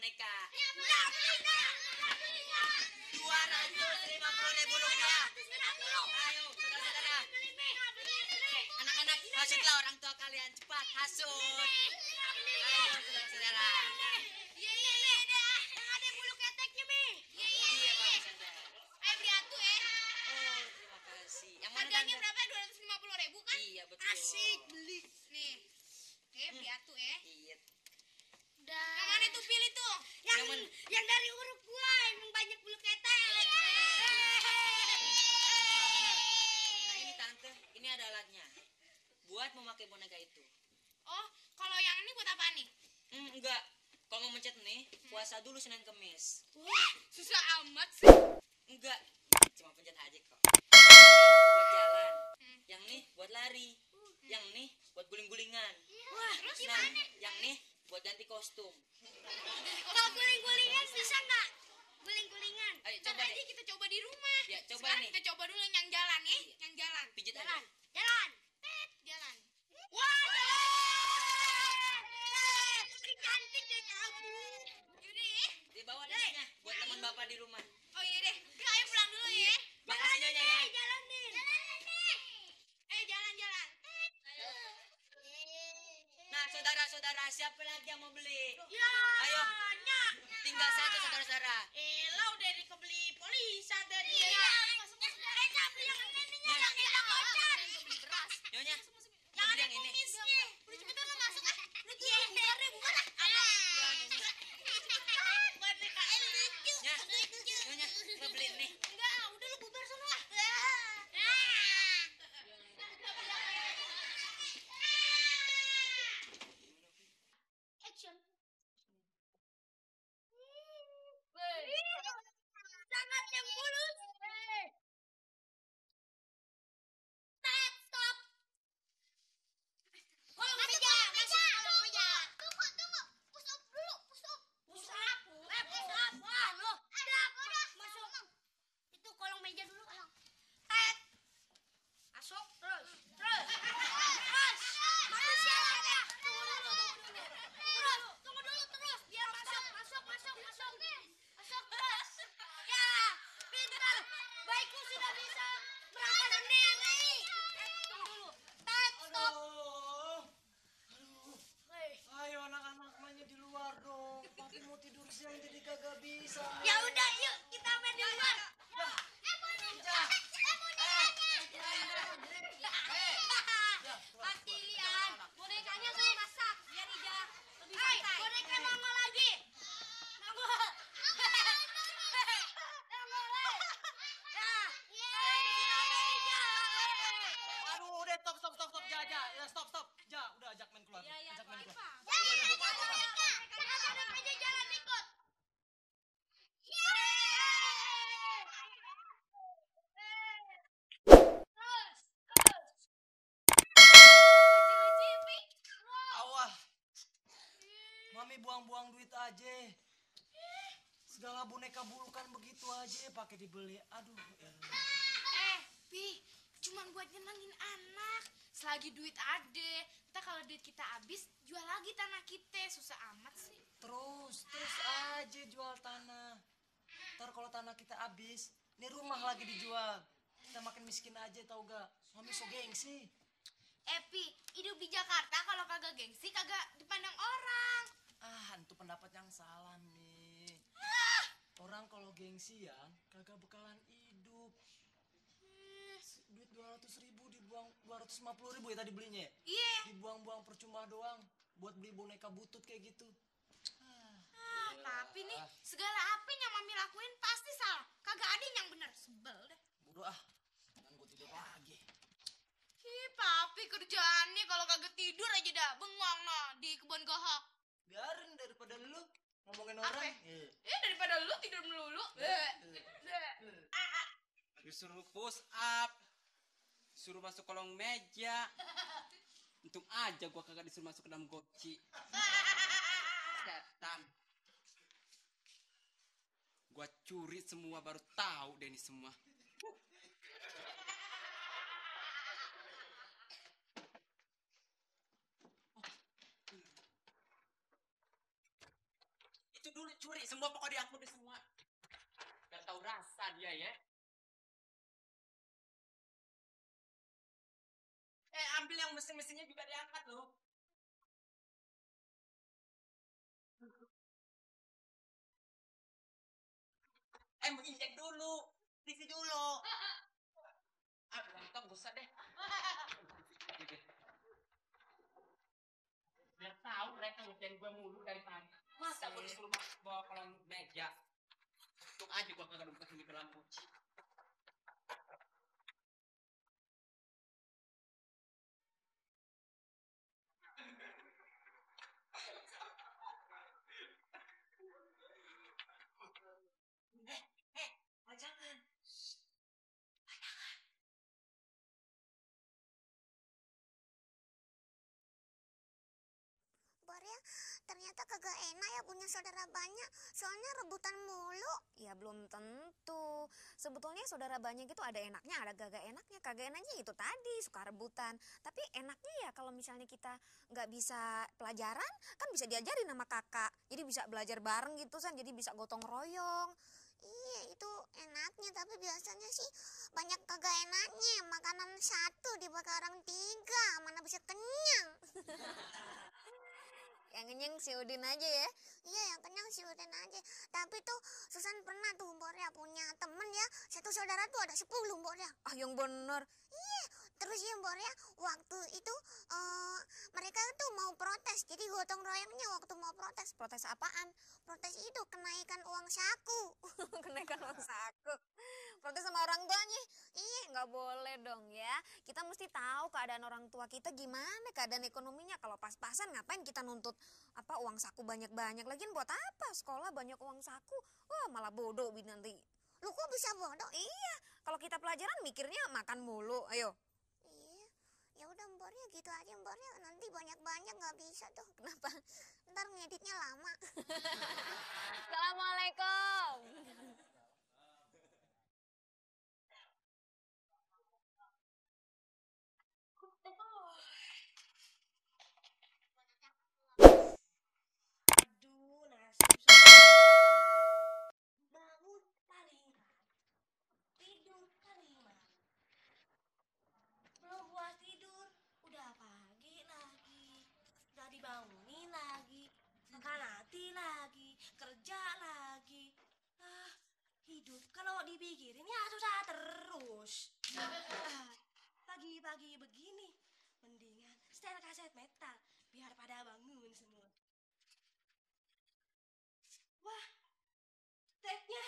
boneka. Ya, beli. 250.000 rupiah. Ayo, saudara-saudara. Anak-anak, hasutlah orang tua kalian. Cepat, hasut. Ayo, saudara-saudara. Iya, yang ada bulu keteknya, Mi. Iya, bagus Anda. Ayo beli atu ya. Oh, terima kasih. Yang mana Harganya Tante? berapa? 250.000 kan? Iya, betul. Asik, beli. Nih. Oke, beli atu ya. Iya. Yang mana tuh pilih tuh? Yang mana? Yang dari Uruguay, emang banyak bulu ketek. Nah, ini Tante, ini ada alatnya. Buat memakai boneka itu. Oh, kalau yang ini buat apa nih? Enggak. Kalau mau mencet nih, puasa dulu Senin Kemis. Wah, susah amat sih. Enggak. Cuma pencet aja kok. Buat jalan. Yang nih buat lari. Yang nih buat guling-gulingan. Wah, terus Nah, gimana? yang nih buat ganti kostum. Kalau guling-gulingan bisa nggak? Guling-gulingan. Ayo Ntar coba aja deh. kita coba di rumah. Ya, coba Sekarang nih. kita coba dulu yang jalan ya, yang jalan. Pijit aja. Jalan. Jalan. Wah, jalan. Cantik deh kamu. Yaudah. Dibawa dananya buat teman Bapak di rumah. Oh iya deh. Yuk, ayo pulang dulu ya. Makasih Nyonya ya. Jalanin. Jalan-jalan. Nah, saudara-saudara, siapa lagi yang mau beli? Ya, Ayo. banyak. Tinggal satu saudara-saudara. Elah udah dikebeli polisi tadi ya. Beli yang ini nih, yang kita kocar. Beli beras. Nyonya, mau Yang beli ada yang ini. kumisnya. Udah cepetan lo masuk ah. Udah tuh bubar deh, bubar ah. Ayo. Boneka lucu. Nyonya, mau beli nih. Enggak, udah lu bubar sono ah. Action. Sangat yang mulus. Stop. Kolong meja, masuk kolong meja. Tunggu. Push up dulu, push up. Push up. Wah, lo. Udah. Masuk. Itu kolong meja dulu. Tet. Masuk terus. Manusia ada. Tunggu dulu. Biar masuk. Masuk terus. Ya, pintar. Baikku sudah bisa berangkat sendiri. Tunggu dulu. Tet, stop. Ayo anak-anak mainnya di luar dong. Papi mau tidur siang jadi kagak bisa. Ya udah, yuk kita main di luar. Latihan. Bonekanya suruh masak biar Ija lebih santai. Boneka nongol lagi. Nongol. Aduh, udah stop. Ja. Ya stop. Ja, udah ajak main keluar. Ajak main keluar. Bonekanya jalan ikut. Awah. Mami buang-buang duit aja. Segala boneka bulukan begitu aja pakai dibeli. Aduh, Pi, cuman buat nyenengin anak. Selagi duit ada, ntar kalau duit kita habis, jual lagi tanah kita. Susah amat sih. terus aja jual tanah. Ntar kalau tanah kita habis, ini rumah lagi dijual. Kita makin miskin aja tau gak? Mami so gengsi. Pi, hidup di Jakarta kalau kagak gengsi, kagak dipandang orang. Itu pendapat yang salah nih. Orang kalau gengsian kagak bakalan hidup. Duit 200.000 dibuang, 250.000 ya tadi belinya. Iya. Dibuang-buang percuma doang buat beli boneka butut kayak gitu. Tapi nih, segala apa yang Mami lakuin pasti salah. Kagak ada yang benar. Sebel deh. Bodoh jangan gue tidur lagi. Papi kerjaannya kalau kagak tidur aja dah. Bengong no di kebun gohok. Biarin daripada lu ngomongin orang. Daripada lu tidur melulu. Disuruh push up, suruh masuk kolong meja. Untung aja gua kagak disuruh masuk ke dalam goci. Setan. Gua curi semua baru tahu deh ini semua. Itu Curi semua, pokoknya aku deh semua. Gak tahu rasa dia ya. Ambil yang mesin-mesinnya juga diangkat loh. Menginjek dulu. Diisi dulu. Berantem usah deh. Biar tahu mereka ngerjain gue mulu dari tadi. Masa gue disuruh masuk bawa kolong meja. Untung aja gue kagak numpet ini ke lampu. Jangan. Borya, ternyata kagak enak ya punya saudara banyak. Soalnya rebutan mulu. Ya belum tentu. Sebetulnya saudara banyak itu ada enaknya, ada kagak enaknya. Kagak enaknya itu tadi suka rebutan. Tapi enaknya ya kalau misalnya kita nggak bisa pelajaran, kan bisa diajarin sama kakak. Jadi bisa belajar bareng gitu kan, jadi bisa gotong royong. Iya, itu enaknya. Tapi biasanya sih banyak kagak enaknya. Makanan satu dipakai orang tiga. Mana bisa kenyang. Yang ngenyeng si Udin aja ya. Iya, yang kenyang sih Udin aja. Tapi tuh Susan pernah tuh Borya punya temen ya. Satu saudara tuh ada 10 Borya. Ah yang bener. Iya, terus ya Borya waktu itu mereka tuh mau protes. Jadi gotong royongnya waktu mau protes. Protes apaan? Protes itu kenaikan uang saku. Kenaikan uang saku. Protes sama orang tuanya. Iya nggak boleh dong ya. Kita mesti tahu keadaan orang tua kita gimana, keadaan ekonominya. Kalau pas-pasan ngapain kita nuntut uang saku banyak-banyak. Lagian buat apa sekolah banyak uang saku? Wah malah bodoh nanti. Lu kok bisa bodoh? Iya, kalau kita pelajaran mikirnya makan mulu. Ayo. Iya, ya udah Borya gitu aja Borya. Nanti banyak-banyak nggak bisa tuh. Kenapa? Ntar ngeditnya lama. Assalamualaikum. Aduh, nasib bangun paling tidur paling belum puas tidur, udah pagi lagi, udah dibangunin lagi, makan hati lagi, kerja lagi. Hidup kalau dipikirin ya susah terus. Pagi-pagi begini, mendingan setel kaset metal biar pada bangun semua. Wah, tape-nya,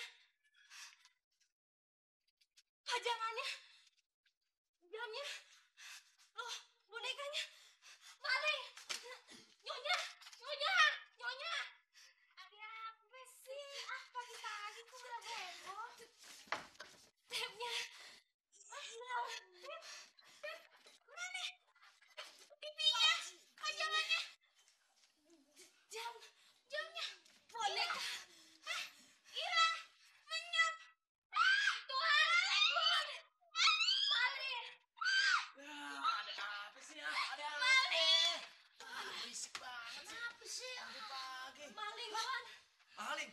pajangannya, jamnya, loh, bonekanya, maling, nyonya, nyonya. Ada apa sih? Pagi-pagi kok udah heboh. Tape-nya, hilang. Mana? TV-nya, pajangannya, jamnya, boneka. Hilang, lenyap. Tuhan, maling. Ada apa sih ya? Ada apa? Maling. Berisik banget sih. Apa sih? Pagi-pagi. Maling, Tuhan. Maling.